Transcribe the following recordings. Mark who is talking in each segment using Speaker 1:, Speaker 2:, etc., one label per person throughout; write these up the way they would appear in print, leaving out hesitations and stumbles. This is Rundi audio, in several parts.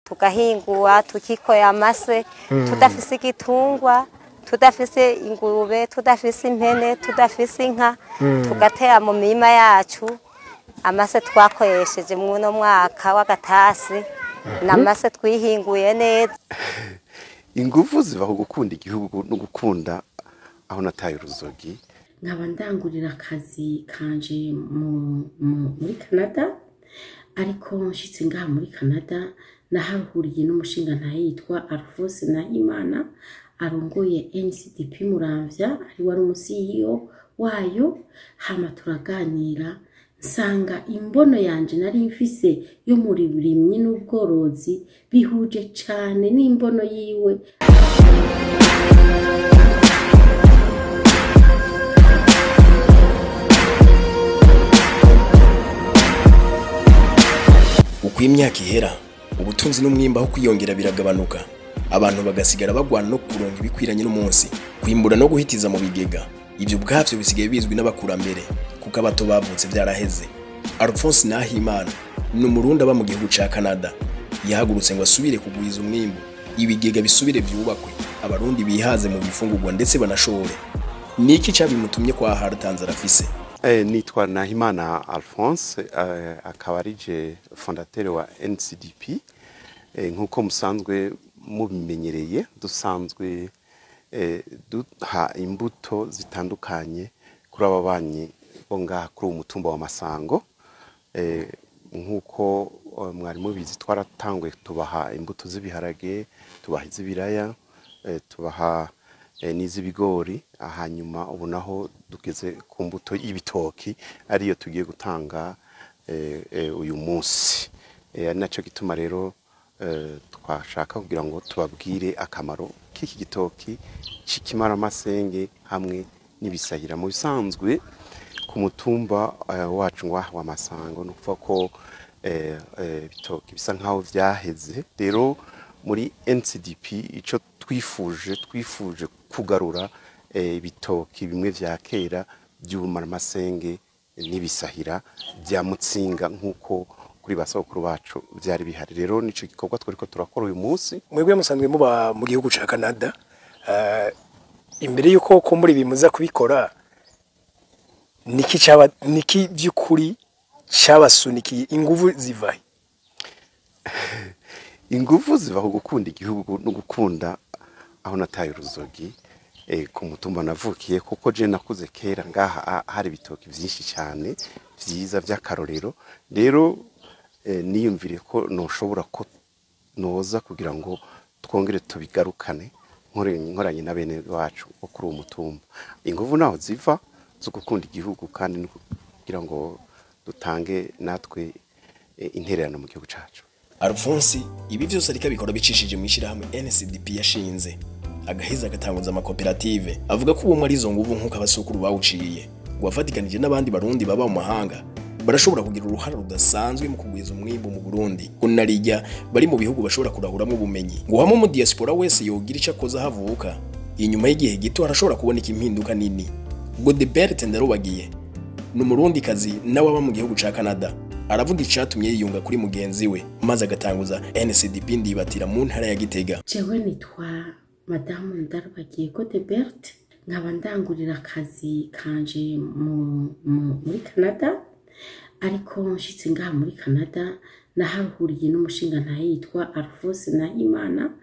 Speaker 1: Tugahingura tukikoya amase, tudafise igitungwa, tudafise ingurube, tudafise impene, tudafise inka, tugatera mu mirima yacu. Amase twakoresheje mw'uno mwaka w'agatasi n'amase twihinguye neza.
Speaker 2: Ingufu ziva ku gukunda igihugu no gukunda aho nataye uruzogi.
Speaker 3: Nkaba ndangurira akazi kanje muri Canada, ariko nshitse ngaha muri Canada nahahuriye n'umushingantahe yitwa Alphonse Nahimana arongoye NCDP Muramvya, ari wari umu CEO wayo. Hama turaganira, nsanga imbono yanje nari mfise yo muri burimyi n'ubworozi bihuje cane n'imbono yiwe.
Speaker 4: Uko imyaka ihera, ubutunzi n'umwimba wo kwiyongera biragabanuka, abantu bagasigara bagwana no kuronka ibikwiranye n'umunsi, kwimbura no guhitiza mu bigega. Ibyo ubwavyo bisigaye bizwi n'abakurambere, kuko abato bavutse vyaraheze. Alphonse Nahimana ni umurundi aba mu gihugu ca Canada. Yahagurutse ngo asubire kugwiza umwimbu, ibigega bisubire vyubakwe, abarundi bihaze mu bifungurwa ndetse banashore. Niki cabimutumye kwa haratanze arafise?
Speaker 2: Nitwa Nahimana Alphonse, akaba ari je fondateur wa NCDP. Nkuko musanzwe mubimenyereye, dusanzwe duha imbuto zitandukanye kuri aba banyi bo ngaha kuri uwo mutumba wa Masango. Nkuko mwari mubizi, twaratanguye tubaha imbuto z'ibiharage, tubaha iz'ibiraya, tubaha n'iz'ibigori. Hanyuma ubu naho tugeze ku mbuto y'ibitoki, ariyo tugiye gutanga uyu munsi. Ari naco gituma rero twashaka kugira ngo tubabwire akamaro k'iki gitoki c'ikimaramasenge hamwe n'ibisahira. Mu bisanzwe ku mutumba wacu ngaha wa Masango, ni ukuvuga ko ibitoki bisa nkaho vyaheze. Rero muri NCDP ico twifuje kugarura ibitoki bimwe vya kera by'ubumaramasenge n'ibisahira bya Mutsinga, nkuko kuri basokuru bacu vyari bihari. Rero nico gikorwa twariko turakora uyu munsi.
Speaker 5: Mwebwe musanzwe muba mu gihugu ca Canada, imbere yuko kumbura ibimuza kubikora, niki caba, niki vy'ukuri cabasunikiye? Inguvu zivahe?
Speaker 2: Ingufu ziva ku gukunda igihugu no gukunda aho nataye uruzogi, ku mutumba navukiye, kuko je nakuze kera ngaha hari ibitoki vyinshi cyane vyiza vy'akarorero. Rero niyumvire ko noshobora ko noza kugira ngo twongere tubigarukane, nkoranye na bene wacu bo kuri uwo mutumba. Ingufu naho ziva zo gukunda igihugu kandi no kugira ngo dutange natwe intererano mu gihugu cacu.
Speaker 4: Alphonse ibi vyose ariko abikora bicishije mu ishirahamwe NCDP yashinze, agaheza agatanguza amakoperative. Avuga ko ubumwe ari izo nguvu nk'uko abasokuru bawuciye, ngo afatikanije n'abandi barundi baba mu mahanga barashobora kugira uruhara rudasanzwe mu kugwiza umwimbu mu Burundi, ko narijya bari mu bihugu bashobora kurahuramwo ubumenyi, ngo hamwe mu diaspora wese yogira ico akoze ahavuka, inyuma y'igihe gito arashobora kuboneka impinduka nini. Godebert Ndarubagiye ni umurundi kazi nawe aba mu gihugu ca Canada. Aravuga icatumye yiyunga kuri mugenzi we maze agatanguza NCDP Ndibatira mu ntara ya Gitega.
Speaker 3: Jewe nitwa Madamu Ndarubagiye Godebert, nkaba ndangurira akazi kanje muri Canada, ariko nshitse ngaha muri Canada nahahuriye n'umushingantahe yitwa Alphonse Nahimana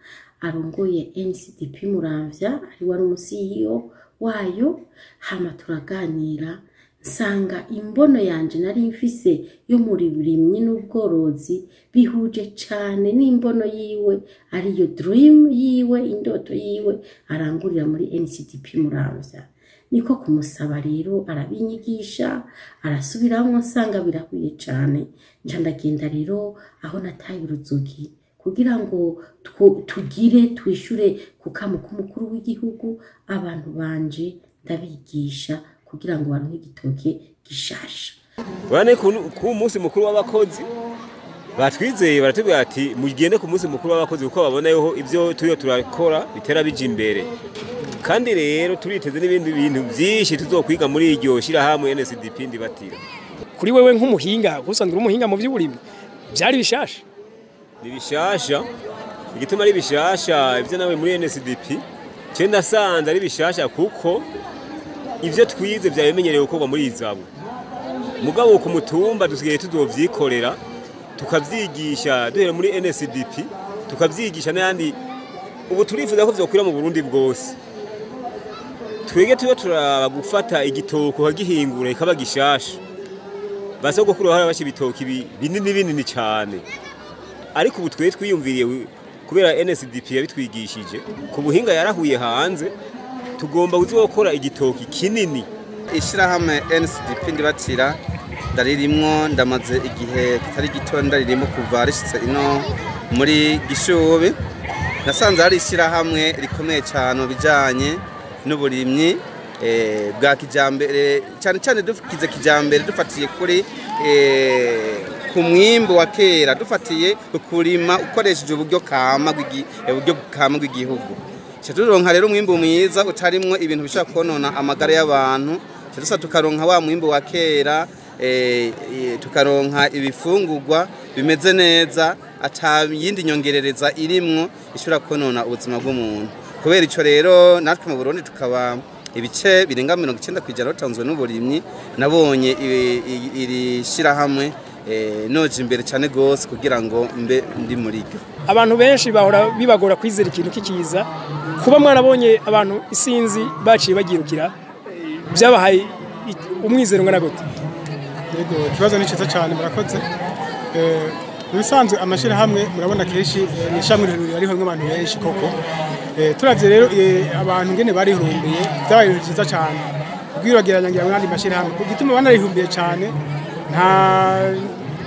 Speaker 3: arongoye NCDP Muramvya, ari wari umu CEO wayo. Hama turaganira, nsanga imbono yanje nari mfise yo muri burimyi n'ubworozi bihuje cane n'imbono yiwe, ariyo dream yiwe, indoto yiwe arangurira muri NCDP Muramvya. Niko kumusaba rero arabinyigisha, arasubiramwo, nsanga birahuye cane. Nca ndagenda rero aho nataye uruzogi kugira ngo tugire twishure ku kamo k'umukuru w'igihugu. Abantu banje ndabigisha kugira ngo baronke igitoke gishasha.
Speaker 6: Bane ku munsi mukuru w'abakozi batwizeye, baratubwira ati mugende ku munsi mukuru w'abakozi, kuko babona yuko ivyo turiyo turakora bitera bija imbere. Kandi rero turiteze n'ibindi bintu byinshi tuzokwiga muri iryo shirahamwe NCDP Ndibatira.
Speaker 5: Kuri wewe nk'umuhinga, usanzwe uri umuhinga mu by'uburimyi, byari bishasha?
Speaker 6: Ni bishasha. Igituma ari bishasha ivyo nawe muri NSDP cyo ndasanze ari bishasha kuko ivyo twize byabimenyereye gukorwa muri ISABU. Mugabo ku mutumba dusigaye tuzovyikorera tukavyigisha duhera muri NSDP tukavyigisha n'ayandi. Ubu turifuza ko vyokwira mu Burundi bwose. Twege tuyo turaba gufata igitoko kagihingura ikaba gishasha. Basogokuru bahora bashi ibitoki binini binini cyane. Ariko ubu twe twiyumviriye kubera NSDP yabitwigishije ku buhinga yarahuye hanze tugomba kuzokora igitoki kinini.
Speaker 7: Ishirahamwe NSDP Ndibatira ndaririmwo, ndamaze igihe kitari gito ndaririmo kuva rishitse ino muri Gishubi. Nasanze ari ishirahamwe rikomeye cyane bijanye n'uburimyi bwa kijambere, cyane cyane dukize kijambere dufatiye kuri ku mwimbo wa kera, dufatiye kurima ukoresheje uburyo kama bw'igihugu. Turonka rero umwimbo mwiza utarimwo ibintu bishobora konona amagara y'abantu. Tusa tukaronka wa mwimbo wa kera, tukaronka ibifungurwa bimeze neza ata yindi nyongerereza irimwo ishobora konona ubuzima bw'umuntu. Kubera ico rero natwe mu Burundi tukaba ibice birenga 90% batanzwe n'uburimyi, nabonye iri shirahamwe noje imbere cyane gose kugira ngo mbe ndi muri ryo.
Speaker 5: Abantu benshi bahora bibagora kwizera ikintu kikiza. Kuba mwarabonye abantu isinzi baciye bagirukira byabahaye umwizero ngana gute?
Speaker 8: Yego, ikibazo ni cyiza cyane, murakoze. Mu bisanzwe amashirahamwe murabona kenshi ni ishamwe ririho abantu benshi koko. Turavye rero abantu ngene barihurumbiye byabaye ibintu byiza cyane. Ubwirageranya ngira ngo mashirahamwe kugituma banarihumbiye cyane, nta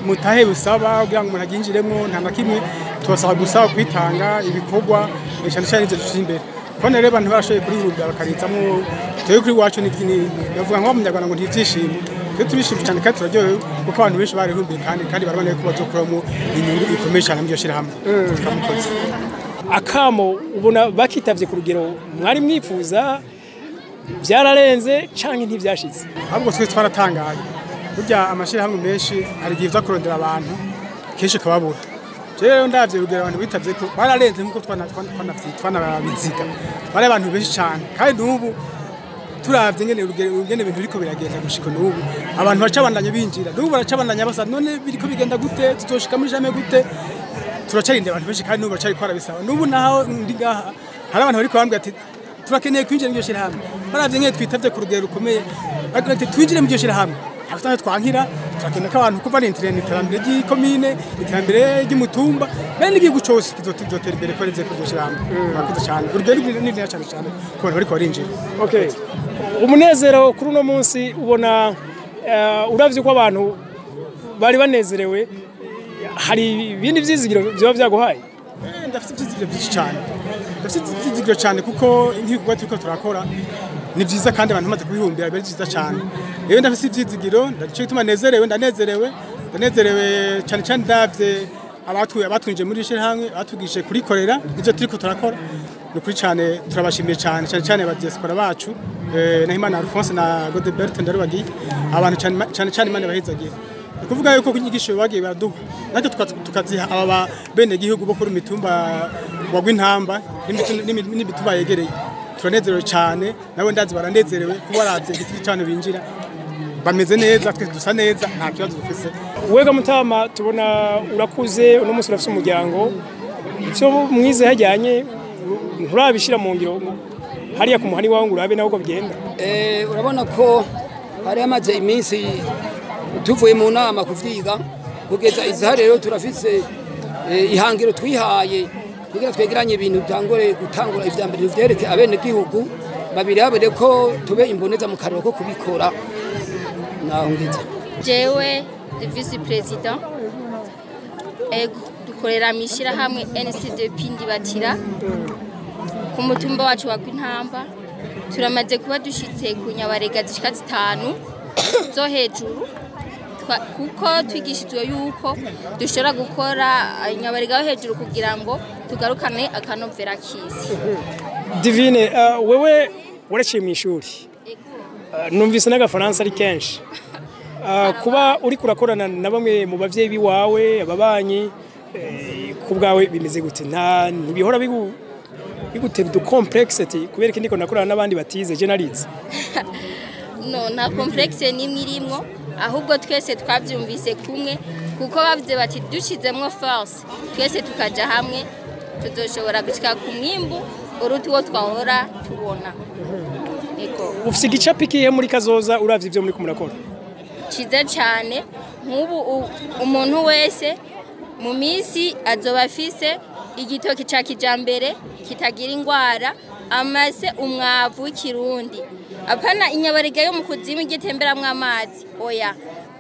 Speaker 8: mutahe busaba kugira ngo umuntu aginjiremo nta na kimwe, tubasaba gusa kwitanga ibikorwa cyane cyane ivyo dushira imbere. Kubona rero abantu barashoboye kurihurumbira bakarizamwo, twebwe kuri iwacu bavuga ngo abanyarwanda ngo ntivyishimo. Twe turishimye cyane kandi turaryohewe kuko abantu benshi barihumbiye kandi barabona yuko bazokuramo inyungu ikomeye cyane muri iryo shirahamwe. Tukamukoze.
Speaker 5: Akamo ubona bakitavye ku rugero mwari mwifuza byararenze canke ntivyashitse?
Speaker 8: Ahubwo twe twaratangaye. Burya amashirahamwe menshi hari igihe uza kurondera abantu kenshi ukababura. Rero ndavye urugero abantu bitavye ko bararenze nkuko twanabiziga. Bari abantu benshi cyane kandi n'ubu turavye ngene urugero ngene ibintu biriko biragenda gushika n'ubu abantu bacabandanye binjira. N'ubu baracabandanya basa none biriko bigenda gute, tuzoshika muri jame gute? Turacarinde abantu benshi kandi n'ubu baracari ko arabisaba. N'ubu naho ndi ngaha hari abantu bariko bambwira ati turakeneye kwinjira mu iryo shirahamwe. Baravye ngene twitavye ku rugero rukomeye bagira ati twinjire mu iryo shirahamwe. Aho twankira turakenda ko abantu kuva n'iterambere ry'ikomine, iterambere ry'umutumba, bene n'igihugu cyose kizotera imbere ko arize kuryo shirahamwe. Murakoze cyane. Urugero ni cyane cyane ku bantu bariko barinjira.
Speaker 5: Okay. Umunezero kuri uno munsi ubona uravye ko abantu bari banezerewe, hari ibindi vyizigiro byoba byaguhaye?
Speaker 8: Ndafite ivyizigiro byinshi cyane. Ndafite ivyizigiro cyane kuko nk'ibikorwa turiko turakora ni byiza kandi abantu bamaze kubihumbira bari byiza cyane. Rero ndafite ivyizigiro, ndaciye gituma nezerewe, ndanezerewe cyane cyane ndavye abatwinje muri shirahamwe batugishije kurikorera ivyo turiko turakora. Ni kuri cyane turabashimiye cyane cyane cyane aba diaspora bacu, Nahimana Alphonse na Godebert Ndarubagiye, abantu cyane cyane Imana bahizagiye. Ni kuvuga yuko inyigisho bagiye baraduha natwe tukaziha aba bene gihugu bo kuri mitumba wa Gwintamba n'imitumba yegereye. Turanezerewe cyane nabo ndazi baranezerewe kuba baravye igiti cyane binjira bameze neza, twe dusa neza nta kibazo dufise.
Speaker 5: Wega mutama tubona urakuze uno munsi urafise umuryango, ivyo mwize hajyanye nturabishira mu ngiro hariya ku muhani wawe ngo urabe nawe uko bigenda?
Speaker 9: Urabona ko hari amaze iminsi tuvuye mu nama kuvyiga kugeza izaha rero turafise ihangiro twihaye kugira twegeranye ibintu bitangure gutangura ivya mbere vyereke abene gihugu babirabere ko tube imboneza mu karero ko kubikora. Naho ngize
Speaker 10: jewe vice president ego dukorera mishira hamwe NCDP Ndibatira ku mutumba wacu wa Gwintamba. Turamaze kuba dushitse ku nyabarega zishika 5 zo hejuru kuko twigishijwe yuko dushobora gukora inyabarega yo hejuru kugira ngo tugarukane akanovera kisi.
Speaker 5: Divine, wewe waraciye mu ishuri, numvise n'agafaransa ari kenshi. Kuba uri kurakorana na bamwe mu bavyeyi biwawe ababanyi Ku bwawe bimeze gute? Nta ntibihora bigutera udu complexe ati kubera ko ndiko nakorana n'abandi batize, je narize?
Speaker 10: No, nta complexe n'imwe irimwo, ahubwo twese twabyumvise kumwe, kuko bavuze bati dushyizemo force twese tukaja hamwe tuzoshobora gushika ku mwimbu uruta uwo twahora tubona. Ego.
Speaker 5: Ufise igicapo ikihe muri kazoza uravye ivyo muri kumurakora?
Speaker 10: Cyiza cyane. Nk'ubu umuntu wese mu minsi azoba afise igitoki ca kijambere kitagira ingwara, amase, umwavu w'ikirundi, apana inyabarega yo mu kuzimu igitemberamwo amazi, oya,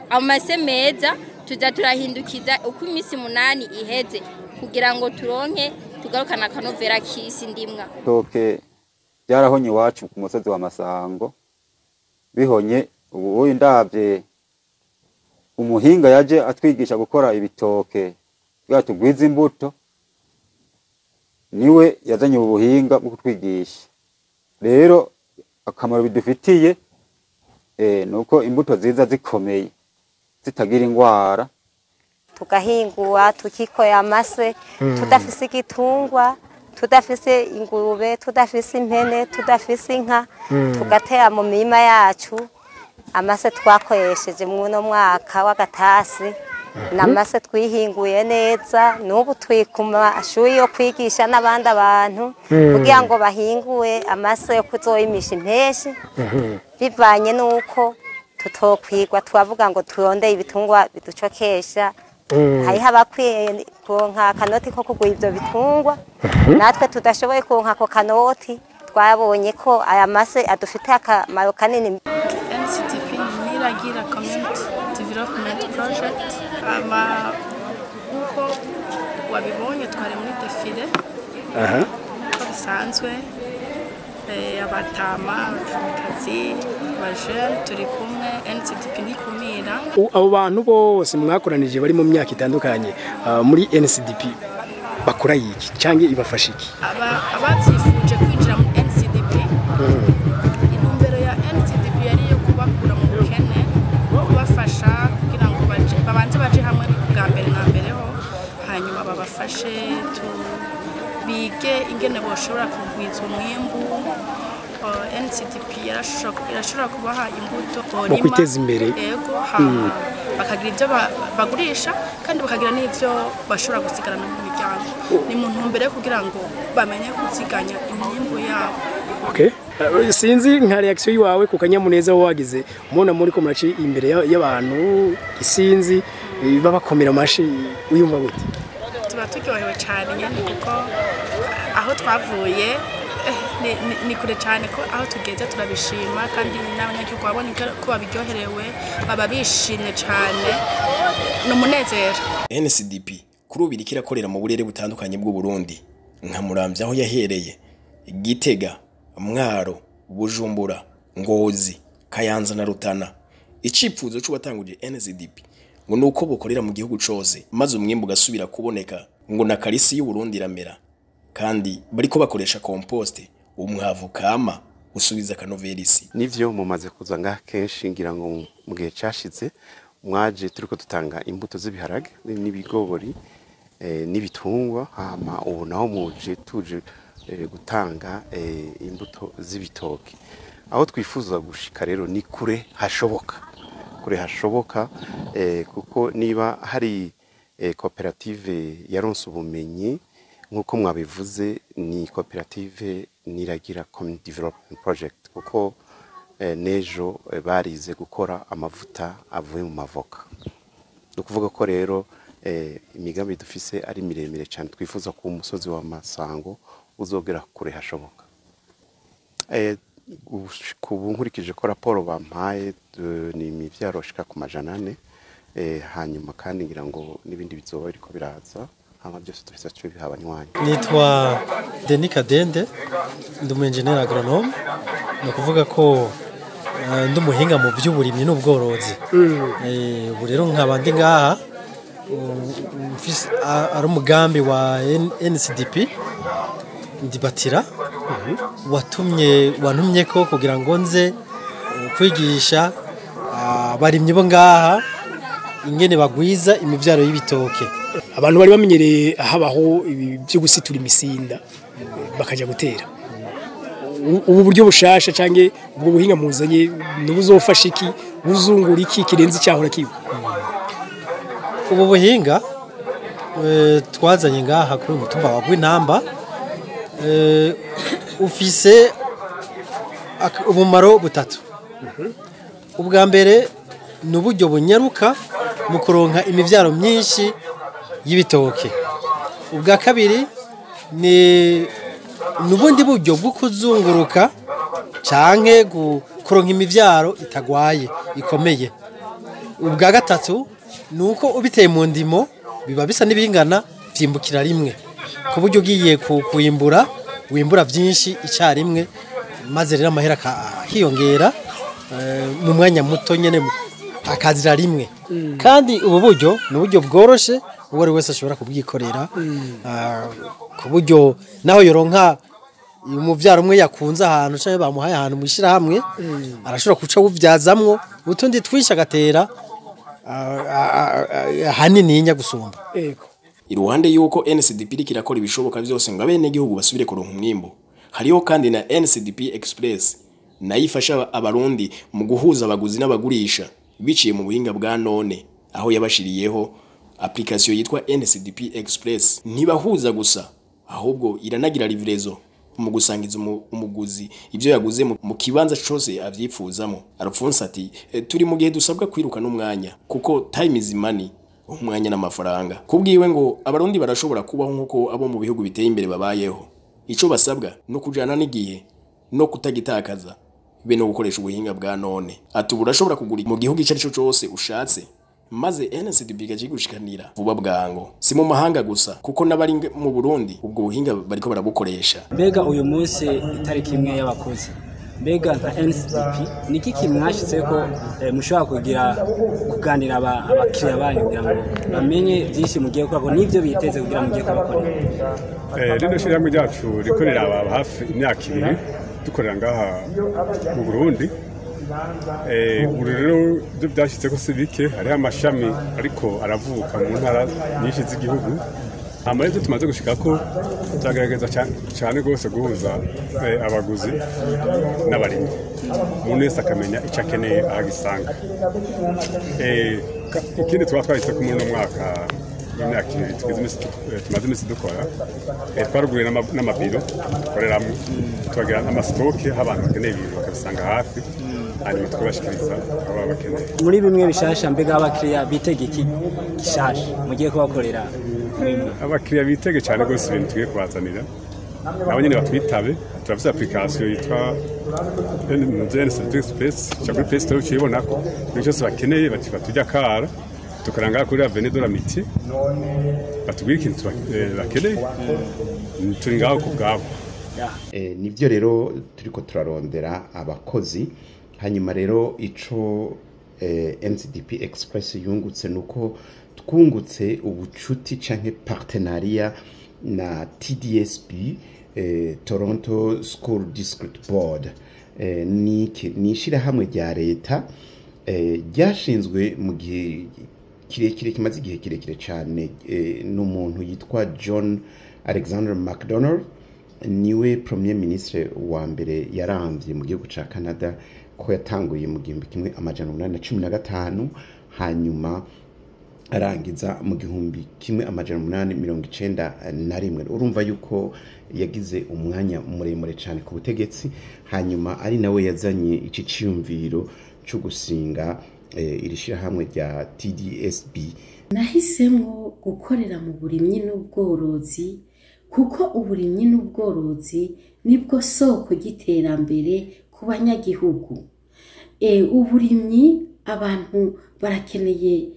Speaker 10: amase meza. Tuza turahindukiza uko iminsi 8 iheze kugira ngo turonke tugarukane akanovera k'isi ndimwa.
Speaker 11: Ibitoke byarahonye iwacu ku musozi wa Masango. Bihonye, ubu ndabye umuhinga yaje atwigisha gukora ibitoke kugira tugwize imbuto, niwe yazanye ubu buhinga bwo kutwigisha. Rero akamaro bidufitiye nuko imbuto ziza zikomeye zitagira ingwara.
Speaker 1: Tugahingura, tukikoya amase, tudafise igitungwa, tudafise ingurube, tudafise impene, tudafise inka, tugatera mu mirima yacu. Amase twakoresheje mw'uno mwaka w'agatasi n'amase twihinguye neza. N'ubu turi ku mashuri yo kwigisha n'abandi abantu kugira ngo bahinguye amase yo kuzoyimisha impeshi, bivanye n'uko tutokwigwa twavuga ngo turondeye ibitungwa biducokesha. Hariho abakwiye kuronka akanoti ko kugura ivyo bitungwa, natwe tudashoboye kuronka ako kanoti. Twabonye ko aya mase adufitiye akamaro kanini.
Speaker 12: NCDP ni Niragira Community Development Project. Ama nkuko wabibonye twari muri défilé uko bisanzwe, abatama, abatamikazi, abajene turi kumwe. NCDP ntikumira.
Speaker 5: Abo bantu bose mwakoranije bari mu myaka itandukanye muri NCDP bakora iki canke ibafasha iki?
Speaker 12: Abavyifuje kwinjira mu NCDP, intumbero ya NCDP yari iyo kubakura mu bukene, kubafasha kugira ngo babanze baje hamwe bwa mbere na mbere ho, hanyuma babafashe bige ingene boshobora kugwiza umwimbu. NCDP irashobora kubaha imbuto
Speaker 5: Mu kwiteza imbere.
Speaker 12: Yego, hama bakagira ibyo bagurisha kandi bakagira n'ibyo bashobora gusigarana mu miryango. Ni mu ntumbero yo kugira ngo bamenye kuziganya imyimbu yabo.
Speaker 5: Okay. Sinzi nka reaction yiwawe ku kanyamuneza wagize mubona muri ko muraci imbere y'abantu isinzi babakomera amashi, uyumva gute?
Speaker 12: Tuba turyohewe cyane nyine, kuko aho twavuye ni kure cyane, ko aho tugeze turabishima, kandi n'abanyagihugu babona ko babiryoherewe, baba bishimye cyane, ni umunezero.
Speaker 4: NCDP kuri ubu iriko irakorera mu burere butandukanye bw'u Burundi, nka Muramvya aho yahereye, Gitega, Mwaro, Bujumbura, Ngozi, Kayanza na Rutana. Icipfuzo c'uwatanguje NCDP ngo nuko bokorera mu gihugu cose maze umwimbu ugasubira kuboneka, ngo na karisi y'u Burundi iramera, kandi bariko bakoresha compost, umwavu kama usubiza akanoverisi.
Speaker 2: Nivyo, mumaze kuza ngaha kenshi. Ngira ngo mu gihe cashize mwaje turiko dutanga imbuto z'ibiharage n'ibigori n'ibitungwa, hama ubu naho muje tuje gutanga imbuto z'ibitoki. Aho twifuza gushika rero ni kure hashoboka, kure hashoboka, kuko niba hari koperative yaronse ubumenyi nk'uko mwabivuze, ni koperative Niragira Community Development Project, kuko n'ejo barize gukora amavuta avuye mu mavoka. Ni ukuvuga ko rero imigambi dufise ari miremire cyane. Twifuza ko umusozi wa Masango uzogera kure hashoboka. Ubu nkurikije ko raporo bampaye ni imivyaro ishika ku 400, hanyuma kandi ngira ngo n'ibindi bizoba biriko biraza, hama byose tuhise tubiha abanywanyi.
Speaker 13: Nitwa Denis Kadende, ndi umu engineer agronome, ni ukuvuga ko ndi umuhinga mu by'uburimyi n'ubworozi. Ubu rero nkaba ndi ngaha ari umugambi wa NCDP Ndibatira watumye, wantumye ko kugira ngo nze kwigisha abarimyi bo ngaha ingene bagwiza imivyaro y'ibitoke.
Speaker 5: Abantu bari bamenyereye habaho ibi byo gusitura imisinda bakaja gutera. Ubu buryo bushasha canke ubwo buhinga muzanye nubuzofasha iki, buzungura iki kirenze icyahora kiba?
Speaker 13: Ubu buhinga twazanye ngaha kuri uyu mutumba wa Rwintamba ufise ubumaro butatu. Ubwa mbere ni uburyo bunyaruka mu kuronka imivyaro myinshi y'ibitoke. Ubwa kabiri ni ubundi buryo bwo kuzunguruka canke kuronka imivyaro itagwaye ikomeye. Ubwa gatatu ni uko ubiteye mu ndimo biba bisa n'ibingana, vyimbukira rimwe, ku buryo ugiye kuyimbura wimbura vyinshi icyarimwe, maze rero amahera akiyongera mu mwanya muto nyene akazira rimwe. Kandi ubu buryo ni uburyo bworoshe, uwo ari wese ashobora kubwikorera, ku buryo naho yoronka umuvyaro umwe yakunze ahantu canke bamuhaye ahantu mwishirahamwe, arashobora kuca wuvyazamwo utundi twinshi agatera hanini gusumba.
Speaker 4: Iruhande yuko NCDP iriko irakora ibishoboka vyose ngo abenegihugu basubire kuronka umwimbu, hariho kandi na NCDP Express nayo ifasha abarundi mu guhuza abaguzi n'abagurisha biciye mu buhinga bwa none, aho yabashiriyeho application yitwa NCDP Express. Ntibahuza gusa, ahubwo iranagira livraison mu gusangiza umuguzi ivyo yaguze mu kibanza cose avyipfuzamo. Alphonse ati turi mu gihe dusabwa kwiruka n'umwanya, kuko time is money, umwanya n'amafaranga. Kubwiwe ngo abarundi barashobora kubaho nkuko abo mu bihugu biteye imbere babayeho. Ico basabwa no kujana n'igihe no kutagitakaza, be no gukoresha ubuhinga bwa none. Ati ubu urashobora kugura mu gihugu ico arico cose ushatse, maze NCDP ikagushikanira vuba bwango. Si mu mahanga gusa, kuko n'abari mu Burundi ubwo buhinga bariko barabukoresha.
Speaker 14: Mbega uyu munsi itariki imwe y'abakozi, mbega nka NCDP niki kimwashitseko mushobora kugira kuganira abakiriya banyu kugira ngo bamenye byinshi mugiye gukora n'ivyo biteze kugira mugiye kubakorera?
Speaker 15: Rino shirahamwe ryacu rikorera aba hafi imyaka 2 dukorera ngaha mu Burundi. Ubu rero ibyo byashyitse ko si bike, hariho amashami ariko aravuka mu ntara nyinshi z'igihugu. Hama rero tumaze gushika ko turagerageza cyane rwose guhuza abaguzi n'abarimyi, umuntu wese akamenya icyo akeneye aho agisanga. Ikindi tuba twahise ko muri uno mwaka w'imyaka 2 tumaze iminsi dukora, twaruguye n'amabiro dukoreramo, tubagira n'amasitoke aho abantu bakeneye ibintu bakabisanga hafi, hanyuma tukabashikiriza aho baba bakeneye.
Speaker 14: Muri bimwe bishasha, mbega abakiriya bitege iki gishasha mugiye kubakorera?
Speaker 15: Abakiriya bitege cyane rwose ibintu tugiye kubazanira, nabo nyine batwitabe. Turafise application yitwa NCDP Express, ca kuri Play Store ucibonako ibintu byose bakeneye, batujya kara tukaranga kuri Avenue de l'Amitié, batubwira ikintu bakeneye, turi ngaho ku bwabo.
Speaker 2: Nivyo rero turiko turarondera abakozi. Hanyuma rero ico NCDP Express yungutse nuko twungutse ubucuti canke partenariat na TDSB, Toronto School District Board. Ni ishirahamwe rya leta ryashinzwe mu gihe kirekire, kimaze igihe kirekire cyane, n'umuntu yitwa John Alexander MacDonald, niwe premier ministre wa mbere yaramvye mu gihugu ca Canada, ko yatanguye mu 1815 hanyuma arangiza mu 1891. Urumva yuko yagize umwanya muremure cyane ku butegetsi, hanyuma ari nawe yazanye iki ciyumviro cyo gusinga iri shirahamwe rya TDSB.
Speaker 3: Nahisemo gukorera mu burimyi n'ubworozi kuko uburimyi n'ubworozi nibwo soko ry'iterambere ku banyagihugu. Uburimyi abantu barakeneye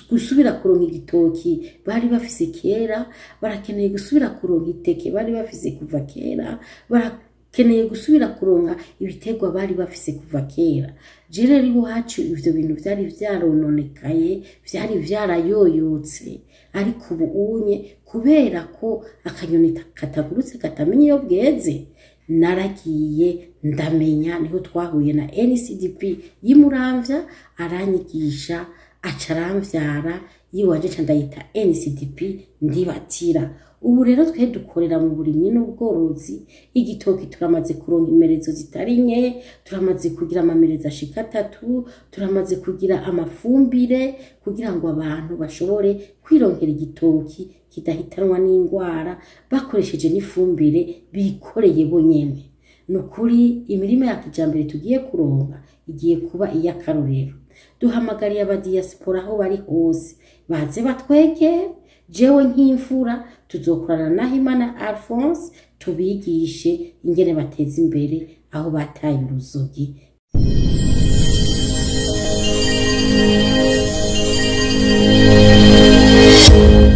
Speaker 3: gusubira kuronka igitoki bari bafise kera, barakeneye gusubira kuronka iteke bari bafise kuva kera, barakeneye gusubira kuronka ibitegwa bari bafise kuva kera. Je rero iwacu ivyo bintu vyari vyarononekaye, vyari vyarayoyotse, ariko ubu unye kubera ko akanyoni katagurutse katamenya iyo bweze, naragiye ndamenya. Niho twahuye na NCDP y'Imuramvya, aranyigisha aca aramvyara. Yiwanje ca ndayita NCDP Ndibatira. Ubu rero twe dukorera mu burimyi n'ubworozi. Igitoki turamaze kuronka imerezo zitari nke, turamaze kugira amamerezo ashika 3, turamaze kugira amafumbire kugira ngo abantu bashobore kwironkera igitoki kidahitanwa n'ingwara bakoresheje n'ifumbire bikoreye bonyene. Ni ukuri imirima ya kijambere tugiye kuronka igiye kuba iy'akarorero. Duhamagariye abadiyasipora aho bari hose baze batwegere. Jewe nk'imfura tuzokorana na Himana Alphonse tubigishe ingene bateza imbere aho bataye uruzogi.